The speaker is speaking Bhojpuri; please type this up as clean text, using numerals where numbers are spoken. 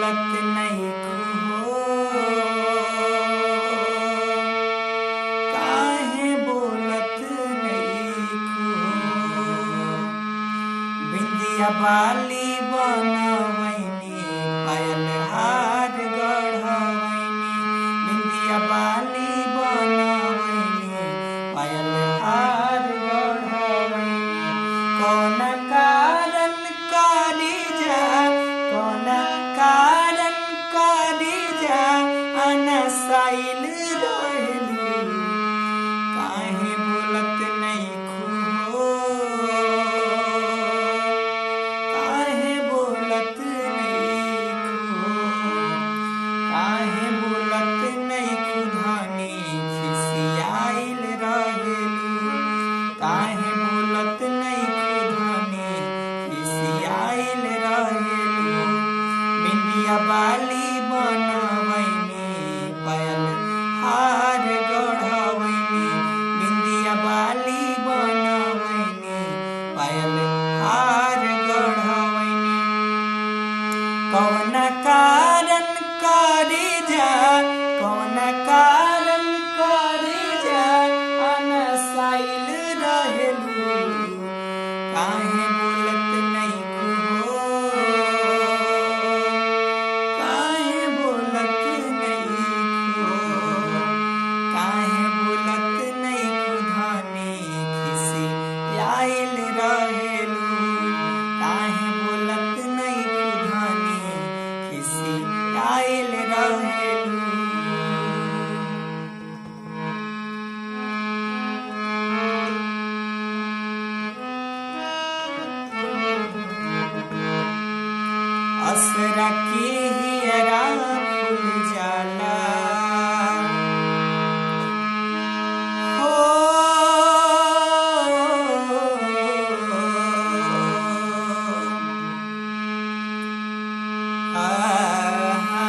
बोलत नइखू हो, काहे बोलत नइखू हो। बिंदिया बाली बनवैनी, पायल हार गढ़वैनी। बिंदिया बाली बनवैनी, पायल हार गढ़वैनी। कौन कारण करी जा, कौन कारण करी जा, अनसाइल रहेलू। काहे बोलत नइखू हो, काहे बोलत नइखू हो। काहे बोलत नइखू धानी, खिसियाइल रहेलू। काहे बोलत नइखू धानी, खिसियाइल रहेलू। बिंदिया बाली बनवैनी, पायल हार गढ़वैनी। बिंदिया बाली बनवैनी, पायल हार गढ़वैनी। कौन कारण करी जा, कौन कारण करी जा, अनसाइल रहेलू। काहे बोलत नइखू हो, काहे बोलत नइखू हो। काहे बोलत नइखू धानी, खिसियाइल रहेलू। काहे बोलत नइखू धानी, खिसियाइल रहेलू। असरा के हियरा फूल जाला हो, आहा।